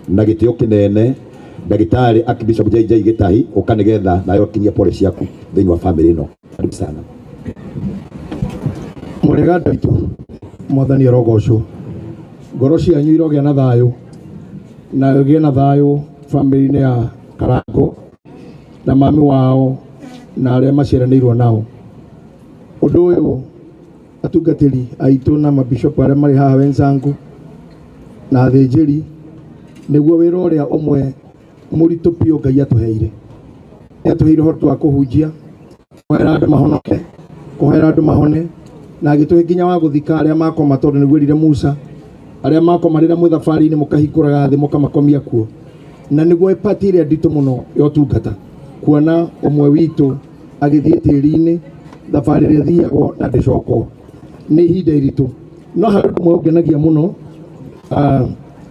Na gĩtĩo kĩnene, ndagĩtarĩ Archbishop JJ Gĩtahi, ũka nĩgetha nawe ũkinyie pole ciaku thĩinĩ wa family ĩno. Karibu sana. Mũrĩga andũ aitũ, Mwathani arogocwo. Ngoro cianyu irogĩa na thayũ, na ĩgĩe na thayũ famĩlĩ-inĩ ya Karango na mami wao na arĩa maciaranĩirwo nao. Ũndũ ũyũ, atungatĩri aitũ na mabishop arĩa marĩ haha wenzangu na athĩnjĩri, nĩguo wĩra ũrĩa ũmwe mũritũ biũ Ngai atũheire. Nĩ atũheire ũhoti wa kũhunjia, kũhoera andũ mahonoke, kũhoera andũ mahone, na agĩtũhe nginya wa gũthika arĩa makoma, tondũ nĩguo erire Musa, arĩa makoma rĩrĩa mwĩ thabarĩ-inĩ mũkahingũraga thĩ mũkamakomia kuo. Na nĩguo part ĩrĩa nditũ mũno ya ũtungata, kuona ũmwe witũ agĩthiĩ tĩri-inĩ, thabarĩ ĩrĩa ĩthiagwo na ndĩcokwo, nĩ ihinda iritũ. No harĩ ũndũ ũmwe ũngenagia mũno,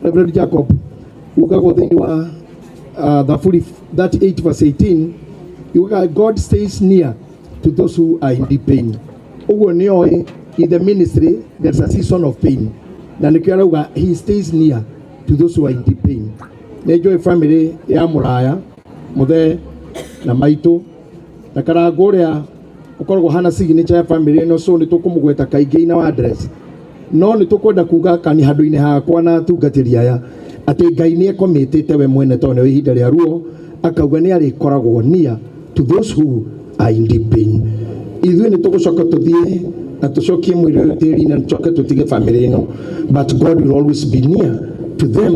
Reverend Jacob, ugagwo thĩinĩ wa Thaburi 38 verse 18, yugaga, "God stays near to those who are in deep pain." Ũguo nĩ oĩ in the ministry there's a season of pain, na nĩkĩo arauga he stays near to those who are in deep pain. Nĩ njũĩ family ya mũraya mũthee na maitũ na Karango ũrĩa ũkoragwo hana signature ya family ĩno, so nĩ tũkũmũgweta kaingĩ in our address. No nĩ tũkwenda kuga kani handũ-inĩ hakwa na atungatĩri aya atĩ Ngai nĩ ekomĩtĩte we mwene, tondũ nĩ ihinda rĩa ruo, akauga nĩ arĩkoragwo near to those who are in deep pain. Ithuĩ nĩ tũgũcoka tũthiĩ na tũcokie mwĩrĩ ũyũ tĩri na tũcoke tũtige family ĩno, but God will always be near to them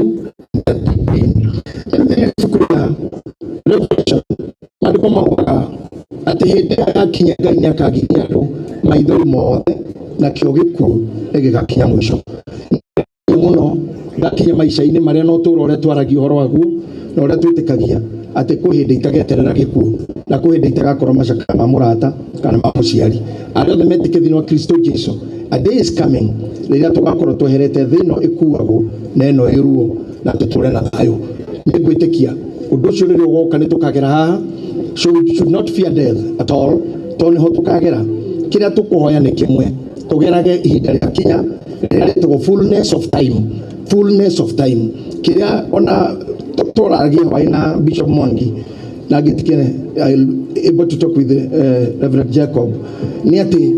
in that deep pain. Ibuku rĩa Revelation, maandĩko maugaga atĩ hĩndĩ ĩyo yakinya Ngai nĩ akagiria andũ maithori mothe, nakĩo gĩkuũ nĩ gĩgakinya mũico mũno. Gakinya maica-inĩ marĩa no tũra ũrĩa twaragia ũhoro waguo na ũrĩa twĩtĩkagia atĩ kwĩ hĩndĩ itageterera gĩkuũ na kwĩ hĩndĩ itagakorwo macakaya ma mũrata kana ma mũciari. Arĩa othe metĩkĩtie thĩinĩ wa Kristo Jesu, a day is coming rĩrĩa tũgakorwo tweherete thĩ ĩno ĩkuagwo na ĩno ĩruo na tũtũre na thayũ. Nĩ ngwĩtĩkia ũndũ ũcio rĩrĩa ũgoka nĩ tũkagera haha, so we should not fear death at all, tondũ nĩho tũkagera. Kĩrĩa tũkũhoya nĩ kĩmwe, tũgerage ihinda rĩa kinya rĩrĩa rĩtagwo fullness of time, fullness of time. Kĩrĩa ona tũragia hwaĩ na Bishop Mwangi na ngĩtikene I'll able to talk with Reverend Jacob, nĩ atĩ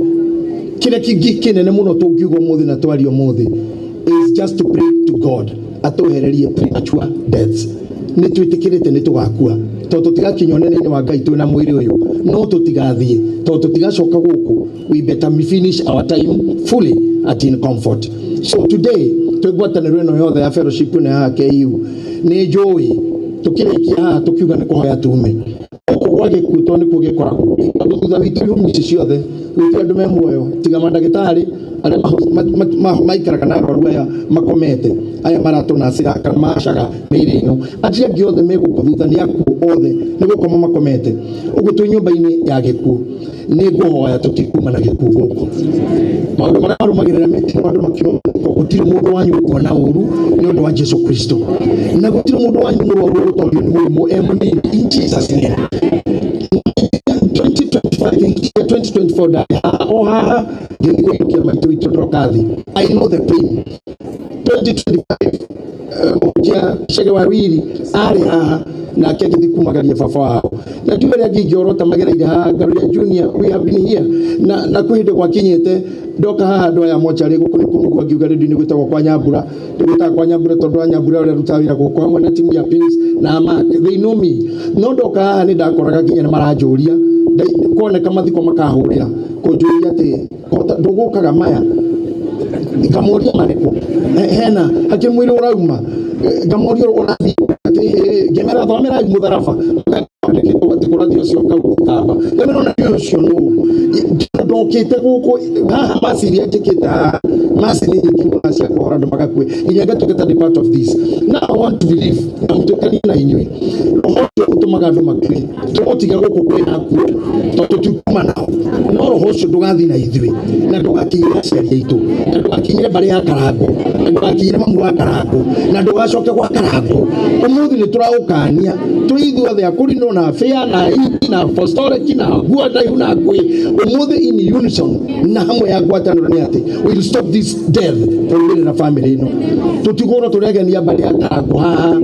kĩrĩa kĩngĩ kĩnene mũno tũngiuga ũmũthĩ na twaria ũmũthĩ is just to pray to God atwehererie premature deaths. Nĩ twĩtĩkĩrĩte nĩ tũgakua, tondũ tũtigakinya ũnene-inĩ wa Ngai twĩna mwĩrĩ ũyũ, no tũtigathiĩ tondũ tũtigacoka gũkũ. We better finish our time fully at in comfort. So today twĩ ngwatanĩro ĩno yothe ya fellowship ĩno ya KU, nĩ njũĩ tũkĩrĩkia haha tũkiuga nĩ kũhoya tume gũkũ gwa gĩkuũ, tondũ nĩkuo gĩkoragwo, tondũ thutha witũ irumu ici ciothe gũtirĩ andũ me muoyo tiga mandagĩtarĩ arĩa maikaraga na arwaru aya makomete, aya maratũnacĩra kana macaga mĩĩrĩ ĩno. Acio angĩ othe me gũkũ thutha nĩ akuũ othe, nĩ gũkoma makomete. Ũguo twĩ nyũmba-inĩ ya gĩkuũ, nĩ ngũhoya tũtikuma na gĩkuũ gũkũ. Maũndũ marĩa marũmagĩrĩra mĩtino, andũ makiuma mathiko, gũtirĩ mũndũ wanyu ũkuona ũru nĩ ũndũ wa Jesu Kristo, na gũtirĩ mũndũ wanyu mũrwaru ũgũtorio nĩ mũrimũ e mũnini, in Jesus name. 2025, 2024, ndarĩ haha o haha ngĩthiĩ kũinũkia maitũ witũ Ndokathi. I know the pain. 2025, mũhunjia Chege wa Wiri arĩ haha nake agĩthiĩ kumagaria baba wao, na ndiũ arĩa angĩ ingĩorota magereire haha, Ngaruria Junior. We have been here na kwĩ hĩndĩ gwakinyĩte ndoka haha andũ aya mocarĩ gũkũ nĩ kũnugua ngiuga rĩndio-inĩ gwĩtagwo kwa Nyambura. Ndĩgwĩtaga kwa Nyambura tondũ wa Nyambura ũrĩa arutaga wĩra gũkũ hamwe na timu ya Pius na Mark, they know me. No ndoka haha nĩ ndakoraga nginya nĩ maranjũria, kuoneka mathiko makahũrĩra kũnjũria atĩ ndũgũkaga maya, ngamoria marĩkũ. Hena hakĩrĩ mwĩrĩ ũrauma, ngamoria ũrathiĩ atĩ, ngĩmera thomerai mũtharaba andĩkĩtwo atĩ kũrathiĩ ũcio kau kamba, ngamera ona nĩ ũcio nũ ndokĩte gũkũ haha. Maci iria njĩkĩte haha, maci nĩ nyingĩ mũno cia kũhora andũ magakue, nginya ngatuĩka ta part of this. Now I want to believe na mũtuĩkanie na inyuĩ, roho ũcio ũtũmaga andũ makue tũgũtiga gũkũ kwĩ nakuo, tondũ tũtikuma nao. No roho ũcio ndũgathiĩ na ithuĩ, na ndũgakinyĩre aciari aitũ, na ndũgakinyĩre mbarĩ ya Karango, na ndũgakinyĩre mamu wa Karango, na ndũgacoke gwa Karango. Ũmũthĩ nĩ tũraũkania twĩ ithuothe akũrinwo na na fare na indi na for storage na nguo ndaihu na ngui umuthi in unison na hamwe ya ngwatanĩro nĩ atĩ we will stop this death kũrũmĩrĩra family ĩno. Tũtigũrwo tũregenia mbarĩ ya Karangũ haha.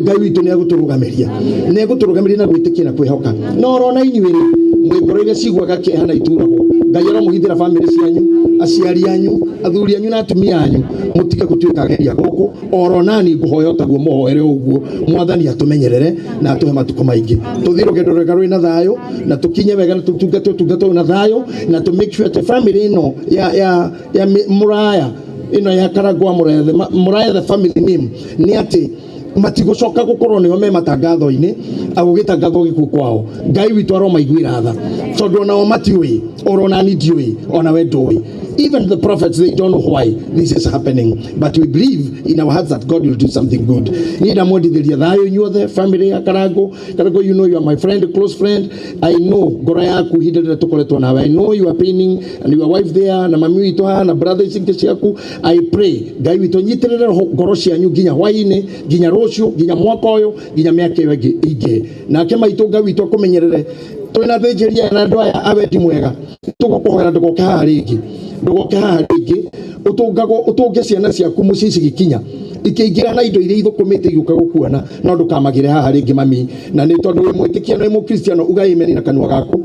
Ngai witũ nĩ egũtũrũgamĩria, nĩ egũtũrũgamĩria na gwĩtĩkia na kwĩhoka. No orona inyuĩ rĩ, mwĩ ngoro iria ciguaga kĩeha na ituragwo, Ngai aromũhithĩra family cianyu, aciari anyu, athuri anyu na atumia anyu, mũtige gũtuĩka ageria gũkũ. Oro nani ngũhoya taguo mũhoere ũguo, Mwathani atũmenyerere na atũhe matukũ maingĩ, tũthiĩ rũgendo rwega rwĩna thayũ na tũkinye wega na tũtungate ũtungata ũyũ na thayũ na tũ make sure atĩ family ĩno ya Muraya ĩno ya Karangũ wa Muraya, Muraya the family name, nĩ atĩ matigũcoka gũkorwo nĩo me matangatho-inĩ agũgĩtangathwo gĩkuũ kwao. Ngai witũ aromaiguĩra tha, tondũ onao matiũĩ, oro nani ndiũĩ, ona we ndũĩ. Even the prophets, they don't know why this is happening, but we believe in our hearts that God will do something good. Niĩ ndamwendithĩria thayũ inyuothe family ya Karangũ. Karangũ, you know you are my friend, close friend. I know ngoro yaku ihinda rĩrĩa tũkoretwo nawe. I know you are paining and your wife there na mami witũ haha na brothers ingĩ ciaku. I pray Ngai witũ nyitĩrĩre ngoro cianyu nginya hwaĩ-inĩ, nginya rũciũ, nginya mwaka ũyũ, nginya mĩaka ĩyo ĩngĩ. Nake maitũ Ngai witũ akũmenyerere. Twĩna thĩnjĩri aya na andũ aya a wendi mwega, tũgũkũhoera ndũgoke haha rĩngĩ, ndũgoke haha rĩngĩ. Ũtũngagwo ũtũnge ciana ciaku mũciĩ cigĩkinya ikĩingĩra na indo iria ithũkũmĩte igĩũka gũkuona, no ndũkamagĩre haha rĩngĩ mami. Na nĩ tondũ wĩ mwĩtĩkia na wĩ mũkristiano, uga amen na kanua gaku,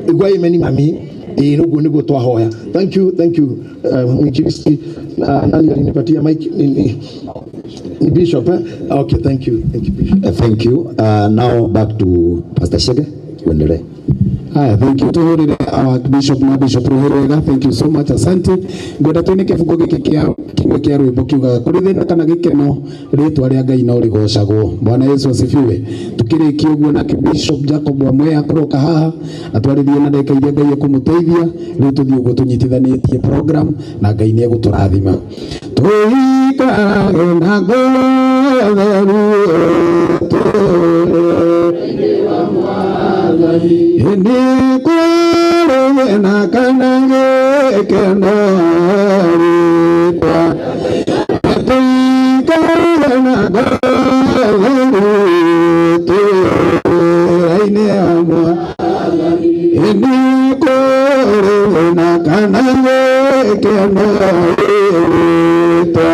uga amen mami. Ĩĩ, ũguo nĩguo twahoya. Thank you, thank you. Mwinjilisti, nani alinipatia mic? Ni bishop, eh? Okay, thank you, thank you, bishop. Thank you. Now back to Pastor Shege, uendelee. Haya, thank you. Tuhurire our bishop na bishop Ruhirwega. Thank you so much. Asante. Ngwenda twine kĩbungo gĩkĩ kĩa kiugo kĩa rwĩmbo kiugaga kũrĩ thĩna kana gĩkeno, rĩtwa rĩa Ngai no rĩgocagwo. Bwana Yesu asifiwe. Tukĩrĩkia ũguo nake Bishop Jacob Wamwea akũroka haha atwarĩrie na ndagĩka iria Ngai ekũmũteithia. Rĩu tũthiĩ ũguo tũnyitithanĩtie program na Ngai nĩ egũtũrathima. Tũikarage na ngoro theru tũrĩ nĩ kũrĩ na kana gĩkeno rĩtwa tũikarage na ngoro theru tũrĩ wa nĩ kũrĩ na kana gĩkeno rĩtwa.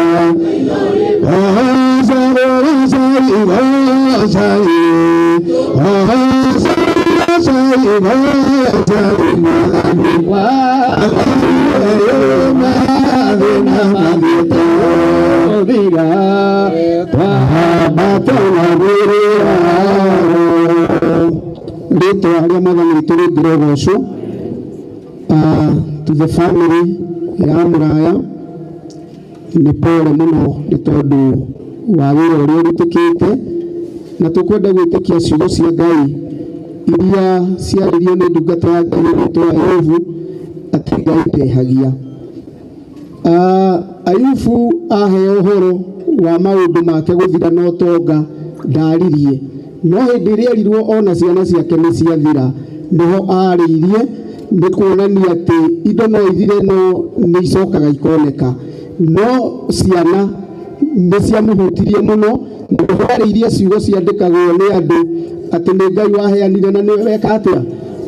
Rĩtwa rĩa Mwathani witũ rĩngĩrogocwo. To the family ya Muraya, nĩ pole mũno nĩ tondũ wa wĩra ũrĩa ũrutĩkĩte, na tũkwenda gwĩtĩkia ciugo cia Ngai iria ciaririo nĩ ndungata ya Ngai ĩgwĩtwo Ayubu atĩ Ngai ndehagia. Ayubu aheo ũhoro wa maũndũ make gũthira na ũtonga ndaririe, no hĩndĩ ĩrĩa erirwo ona ciana ciake nĩ ciathira nĩho arĩirie, nĩ kuonania atĩ indo no ithire no nĩ icokaga ikoneka. No ciana nĩ ciamũhutirie mũno, na nĩho arĩirie ciugo ciandĩkagwo nĩ andũ atĩ nĩ Ngai waheanire na nĩwe weka atĩa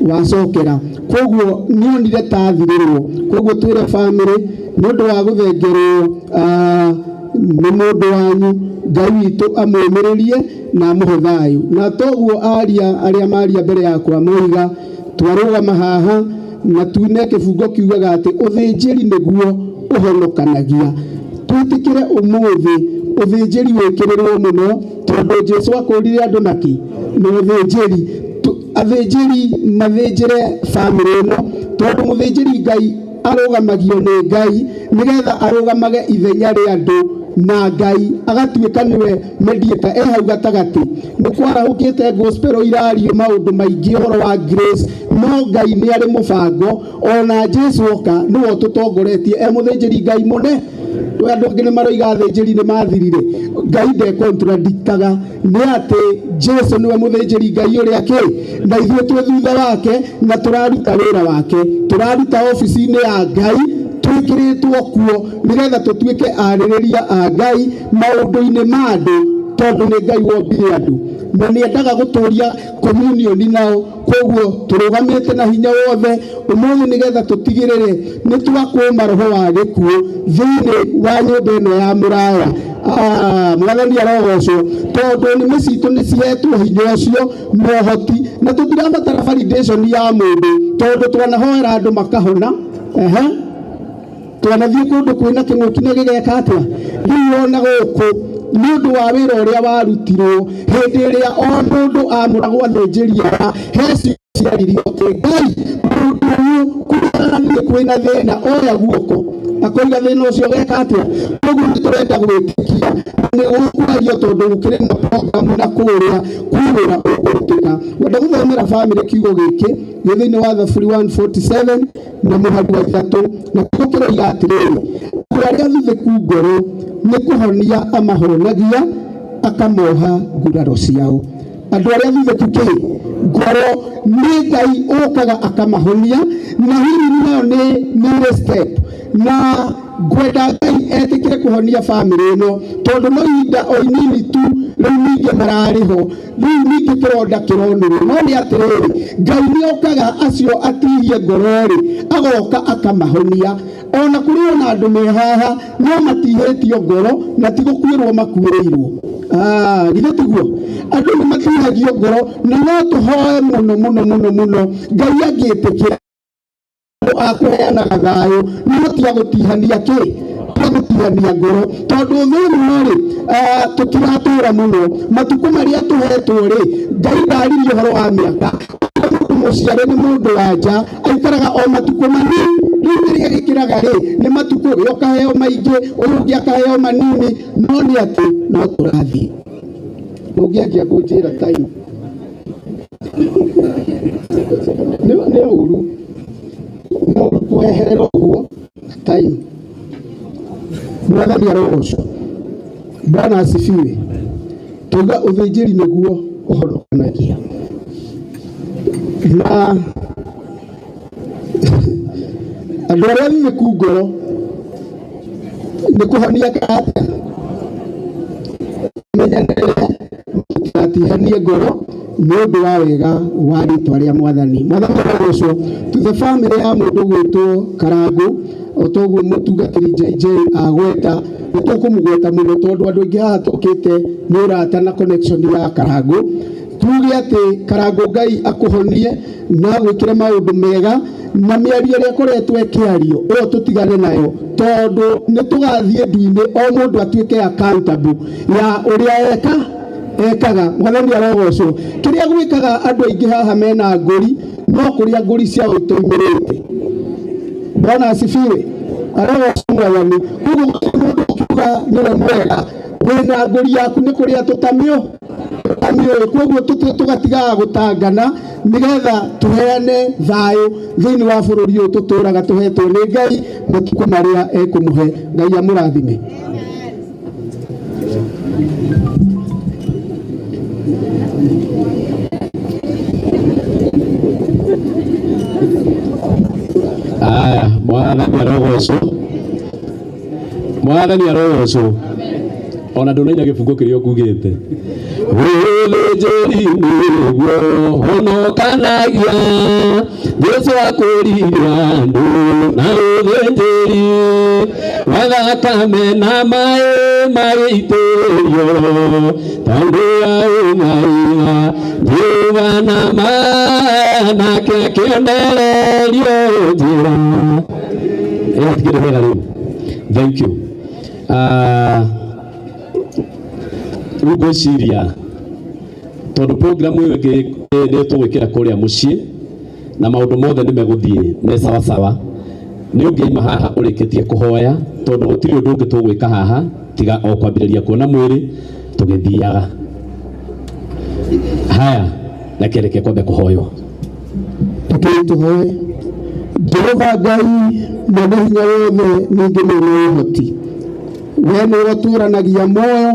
wacokera. Koguo nĩonire ta athirĩrwo. Koguo twĩre family nĩ ũndũ wa gũthengerwo nĩ mũndũ wanyu, Ngai witũ amũmĩrĩrie na amũhe thayũ. Na toguo aria arĩa maria mbere yakwa moiga twarũgama haha na tuine kĩbungo kiugaga atĩ ũthĩnjĩri nĩguo ũhonokanagia. Twĩtĩkĩre ũmũthĩ ũthĩnjĩri wĩkĩrĩrwo mũno, tondũ Jesũ akũrire andũ nakĩ? Nĩ ũthĩnjĩri. Athĩnjĩri mathĩnjĩre family ĩno, tondũ mũthĩnjĩri Ngai arũgamagio nĩ Ngai nĩgetha arũgamage ithenya rĩa andũ na Ngai agatuĩka nĩwe mediator e hau gatagatĩ. Nĩ kwarahũkĩte gospel irario maũndũ maingĩ ũhoro wa grace, no Ngai nĩ arĩ mũbango. Ona Jesũ oka nĩwe ũtũtongoretie e mũthĩnjĩri Ngai mũne. Andũ angĩ nĩ maroiga athĩnjĩri nĩ mathirire. Ngai ndekontradiktaga, nĩ atĩ Jesũ nĩwe mũthĩnjĩri Ngai ũrĩa kĩ, na ithuĩ twĩ thutha wake na tũraruta wĩra wake, tũraruta obici-inĩ ya Ngai twĩkĩrĩtwo kuo nĩgetha tũtuĩke arĩrĩria a Ngai maũndũ-inĩ ma andũ, tondũ nĩ Ngai wombire andũ. Na nĩ endaga gũtũria communion nao. Koguo tũrũgamĩte na hinya wothe ũmũthĩ nĩgetha tũtigĩrĩre nĩ twakũma roho wa gĩkuũ thĩinĩ wa nyũmba ĩno ya mũraya. Mwathani arogocwo tondũ nĩmĩ citũ nĩ cihetwo hinya ũcio na ũhoti, na tũtirabatara validation ya mũndũ tondũ twanahoera andũ makahona. Twanathiĩ kũndũ kwĩna kĩng'ũki na gĩgeka atĩa. Rĩu ona gũkũ nĩ ũndũ wa wĩra ũrĩa warutirwo hĩndĩ ĩrĩa o mũndũ amũragwo athĩnjĩri aya, he ciaririo atĩ Ngai mũndũ ũyũ kũrĩa athiĩ kwĩna thĩna oya guoko akoiga thĩna ũcio geka atĩa. Koguo nĩ tũrenda gwĩtĩkia nĩ gũkwario tondũ gũkĩrĩ na program na kũrĩa kwĩ wĩra ũkũrutĩka. Ngwenda gũthomera bamĩrĩ kiugo gĩkĩ gĩ thĩinĩ wa Thaburi 147 na mũhari wa 3, na kiugo kĩroiga atĩrĩrĩ, andũ arĩa athuthĩku ngoro nĩ kũhonia amahonagia akamoha nguraro ciao. Andũ arĩa athuthĩku kĩ ngoro nĩ Ngai ũkaga akamahonia, na hihi nayo nĩ step na ngwenda Ngai etĩkĩre kũhonia bamĩrĩ ĩno tondũ no ihinda o inini tu rĩu ningĩ mararĩho, rĩu ningĩ kĩronda kĩronũrwo. No nĩ atĩrĩrĩ, Ngai nĩ okaga acio atihie ngoro-rĩ, agoka akamahonia. Ona kũrĩ ona andũ me haha no matihĩtio ngoro na ti gũkuĩrwo makuĩrĩirwo. Githĩ tiguo? Andũ nĩ matihagio ngoro na no tũhoe mũno mũno mũno mũno Ngai angĩtĩkĩra akũheanaga thayũ, no ti agũtihania kĩ, ti agũtihania ngoro tondũ thĩ ĩno-rĩ tũtiratũra mũno. Matukũ marĩa tũhetwo-rĩ, Ngai ndaririe ũhoro wa mĩaka. Mũndũ mũciare nĩ mũndũ wa nja aikaraga o matukũ manini. Rĩu kĩrĩa gĩkĩraga rĩ nĩ matukũ, ũyũ ũkaheo maingĩ, ũyũ ũngĩ akaheo manini, no nĩ atĩ no tũrathiĩ. Ũngĩanjia kũnjĩra time nĩ ũru kũheherera ũguo time. Mwathani arogocwo. Bwana asifiwe. Tuga ũthĩnjĩri nĩguo ũhonokanagia. Na andũ arĩa athuthĩku ngoro nĩ kũhonia atĩa, menyanĩre mũtigatihanie ngoro nĩ ũndũ wa wega wa rĩtwa rĩa Mwathani. Mwathani arogocwo. To the family ya mũndũ gwĩtwo Karangũ, o toguo mũtungatĩri JJ agweta, nĩ tũkũmũgweta mũno tondũ andũ aingĩ haha tũkĩte nĩ ũrata na connection ya Karangũ. Tuge atĩ Karangũ Ngai akũhonie na agwĩkĩre maũndũ mega, na mĩario ĩrĩa ĩkoretwo ĩkĩario ĩyo tũtigane nayo tondũ nĩ tũgathiĩ ndu-inĩ o mũndũ atuĩke accountable ya ũrĩa ekaga. Mwathani arogocwo. Kĩrĩa gwĩkaga andũ aingĩ haha mena ngũri, no kũrĩa ngũri ciao itoimĩrĩte. Bwana asifiwe. Arogocwo Mwathani. Koguo gũtirĩ mũndũ ũkiuga nĩwe mwega, wĩna ngũri yaku nĩ kũrĩa tũtamĩũĩ. Koguo tũgatigaga gũtangana nĩgetha tũheane thayũ thĩinĩ wa bũrũri ũyũ tũtũraga tũhetwo nĩ Ngai matukũ marĩa ekũmũhe. Ngai amũrathime. Aya, Mwathani arogocwo. Mwathani arogocwo. Ona ndũnaina gĩbungo kĩrĩa ũkugĩte. Ũthĩnjĩri nĩguo honokanagia, Jesũ akũrire andũ na ũthĩnjĩri, wa thakame na maĩ magĩitĩrĩrio, tondũ wa ũngai Jehova na ma nake akĩonererio njĩra. Ĩyo tigĩrĩ wega rĩu. Thank you. Rĩu ngwĩciria tondũ program ĩyo ĩngĩ nĩ tũgwĩkĩra kũrĩa mũciĩ na maũndũ mothe nĩ megũthiĩ me sawasawa, nĩ ũngĩima haha ũrĩkĩtie kũhoya tondũ gũtirĩ ũndũ ũngĩ tũgwĩka haha tiga o kwambĩrĩria kuona mwĩrĩ tũgĩthiaga. Haya, reke kwambe kũhoywo. Rekei tũhoe. Jehova Ngai mwene hinya wothe ningĩ mwene ũhoti, we nĩwe ũtũranagia muoyo,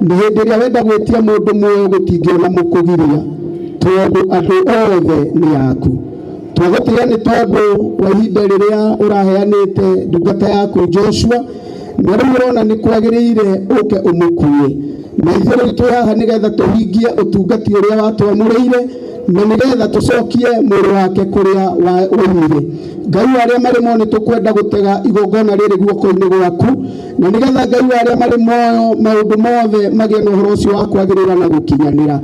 na hĩndĩ ĩrĩa wenda gwĩtia mũndũ muoyo gũtingĩona mũkũgiria tondũ andũ othe nĩ aku. Twagũtĩĩa nĩ tondũ wa ihinda rĩrĩa ũraheanĩte ndungata yaku Joshua, Na rĩu ũrona nĩ kwagĩrĩire ũke ũmũkue. Na ithuĩ rĩu twĩ haha nĩgetha tũhingie ũtungati ũrĩa watwamũrĩire, na nĩgetha tũcokie mwĩrĩ wake kũrĩa waumire. Ngai wa arĩa marĩ muoyo, nĩ tũkwenda gũtega igongona rĩrĩ guoko-inĩ gwaku, na nĩgetha Ngai wa arĩa marĩ muoyo maũndũ mothe magĩe na ũhoro ũcio wa kwagĩrĩra na gũkinyanĩra.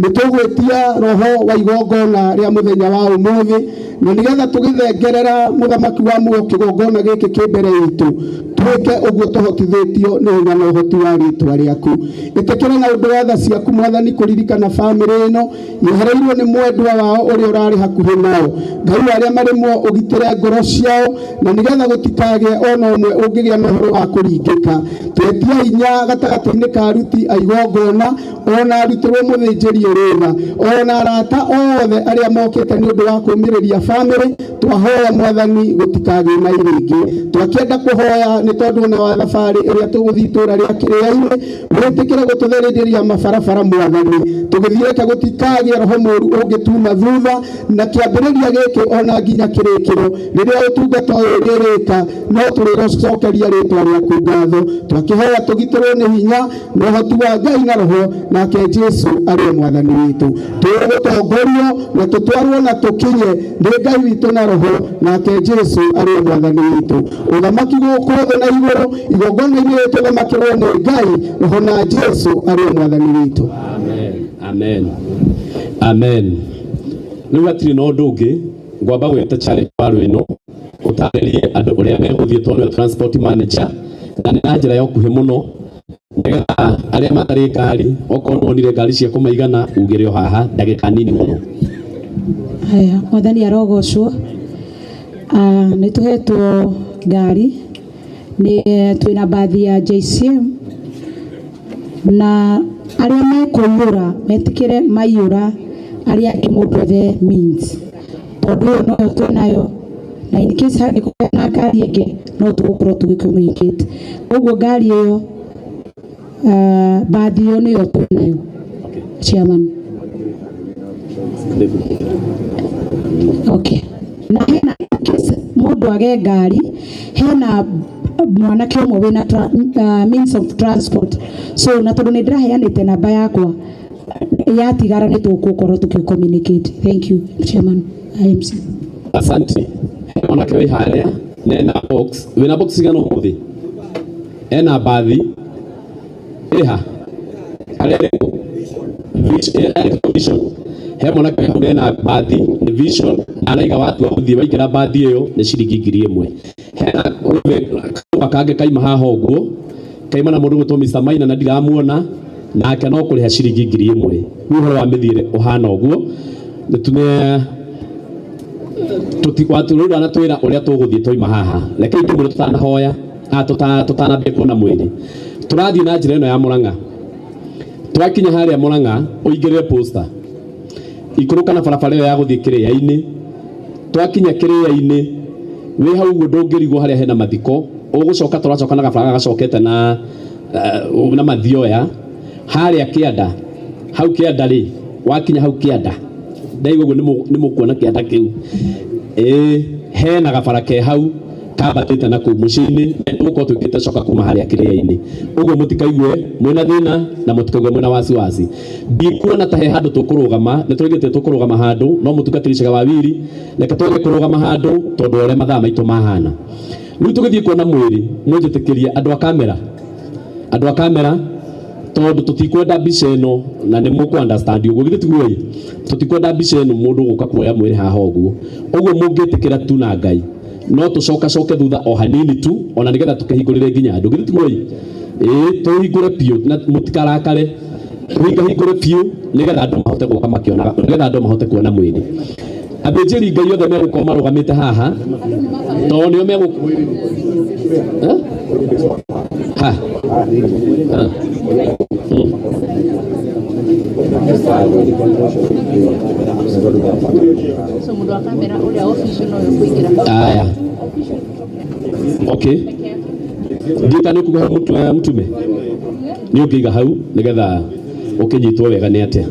Nĩ tũgwĩtia roho wa igongona rĩa mũthenya wa ũmũthĩ, na nĩgetha tũgĩthengerera mũthamaki wa muoyo kĩgongona gĩkĩ kĩ mbere itũ, twĩke ũguo tũhotithĩtio nĩ hinya na ũhoti wa rĩtwa rĩaku. Ĩtĩkĩra na ũndũ wa tha ciaku Mwathani kũririkana bamĩrĩ ĩno yehereirwo nĩ mwendwa wao ũrĩa ũrarĩ hakuhĩ nao. Ngai wa arĩa marĩ muoyo, ũgitĩre ngoro ciao, na nĩgetha gũtikagĩe ona ũmwe ũngĩgĩa na ũhoro wa kũringĩka. Twetia hinya gatagatĩ-inĩ ka aruti a igongona, ona arutĩrwo mũthĩnjĩri ũrĩtha, ona arata othe arĩa mokĩte nĩ ũndũ wa kũũmĩrĩria bamĩrĩ. Twahoya Mwathani gũtikagĩe na irĩngĩ. Twakĩenda kũhoya nĩ tondũ ona wa thabarĩ ĩrĩa tũgũthiĩ itũũra rĩa Kĩrĩa-inĩ, wĩtĩkĩre gũtũtherĩria mabarabara Mwathani, tũgĩthiĩ reke gũtikagĩe roho mũũru ũngĩtuma thutha, na kĩambĩrĩria gĩkĩ ona nginya kĩrĩkĩro rĩrĩa ũtungata ũyũ ũrĩrĩka, no tũrĩcokeria rĩtwa rĩaku ngatho. Twakĩhoya tũgitĩrwo nĩ hinya na ũhoti wa Ngai na roho, nake Jesu arĩ Mwathani witũ. Tũgũtongorio na tũtwarwo na tũkinye nĩ Ngai witũ na roho, nake Jesu arĩ Mwathani witũ. Ũthamaki gũkũ thĩ na igũrũ, igongona-inĩ rĩrĩ tũthamakĩrwo nĩ Ngai roho na Jesu arĩ Mwathani witũ. Amen. Amen. Amen. Rĩu hatirĩ na ũndũ ũngĩ, ngwamba gwĩta Charity Waru ĩno ũtarĩrie andũ ũrĩa megũthiĩ, tondũ nĩwe transport manager, na nĩ na njĩra ya ũkuhĩ mũno, nĩgetha arĩa matarĩ ngari, okorwo nĩwonire ngari cia kũmaigana, ugĩre o haha ndagĩka nini mũno. Haya, Mwathani arogocwo. Nĩ tũhetwo ngari, nĩ twĩna bathi ya JCM, na arĩa mekũiyũra metĩkĩre maiyũra, arĩa angĩ mũndũ ethe means, tondũ ĩyo noyo twĩnayo, na in case hangĩkorwo na ngari ĩngĩ no tũgũkorwo tũgĩ communicate. Koguo ngari ĩyo, bathi ĩyo nĩyo twĩnayo, chairman. Okay. Na hena case mũndũ age ngari, hena mwanake ũmwe wĩna means of transport. So na tondũ nĩ ndĩraheanĩte namba yakwa, yatigara nĩ tũgũkorwo tũkĩ communicate. Thank you, chairman IMC. Asante. Mwanake wĩ harĩa na ena box, wĩna box cigana ũmũthĩ? Ena bathi ĩha harĩa ĩrĩkũ? Vision. He mwanake wĩ hau ena bathi nĩ Vision, araiga watua gũthiĩ waingĩra bathi ĩyo nĩ ciringi 1000. Hena kanyũmba kangĩ kaima haha ũguo, kaima na mũndũ gwĩtwo Mr. Maina na ndiramuona, nake no kũrĩha ciringi 1000. Rĩu ũhoro wa mĩthiĩre ũhana ũguo. Nĩtune tũtikwatũrũra na twĩra ũrĩa tũgũthiĩ twaima haha. Rekei tũmwĩre tũtanahoya, tũtanambia kuona mwĩrĩ. Tũrathiĩ na njĩra ĩno ya Mũrang'a. Twakinya harĩa Mũrang'a, ũingĩrĩre posta, ikũrũka na barabara ĩyo ya gũthiĩ Kĩrĩa-inĩ. Twakinya Kĩrĩa-inĩ, wĩ hau ũguo ndũngĩrigwo harĩa hena mathiko, ũgũcoka tũracoka na gabara gacokete na mathioya harĩa kĩanda. Hau kĩanda rĩ, wakinya hau kĩanda, ndaigua ũguo nĩ mũkuona kĩanda kĩu. Ĩĩ, hena gabara ke hau kambatĩte na kũu mũciĩ-inĩ, tũgũkorwo twĩkĩte coka kuma harĩa Kĩrĩa-inĩ. Ũguo mũtikaigue mwĩna thĩna na mũtikaigue mwĩna wasiwasi. Ndikuona ta he handũ tũkũrũgama, nĩ tũrĩgĩte tũkũrũgama handũ, no mũtungatĩri Cega wa Wiri, reke twage kũrũgama handũ tondũ ũrĩa mathaa maitũ mahana. Rĩu tũgĩthiĩ kuona mwĩrĩ, mũnjĩtĩkĩrie andũ a kamera, andũ a kamera, tondũ tũtikwenda mbica ĩno, na nĩ mũkũ understand ũguo, githĩ tiguo ĩ? Tũtikwenda mbica ĩno mũndũ gũka kuoya mwĩrĩ haha ũguo. Ũguo mũngĩtĩkĩra tu na Ngai, no tũcokacoke thutha o hanini tu, ona nĩgetha tũkĩhingũrĩre nginya andũ, githĩ tiguo ĩ? Ĩĩ, tũhingũre biũ na mũtikarakare, tũhingahingũre biũ nĩgetha andũ mahote gũka makĩonaga, nĩgetha andũ mahote kuona mwĩrĩ. Athĩnjĩri Ngai othe megũkorwo marũgamĩte haha, tondũ nĩo megũ Eh? Ha. Ha. So mũndũ wa kamera ũrĩa official no ũkũingĩra. Aya. Okay. Ngita nĩ kuga mũtume. Nĩ ũngĩiga hau nĩgetha ũkĩnyitwo wega nĩ atĩa.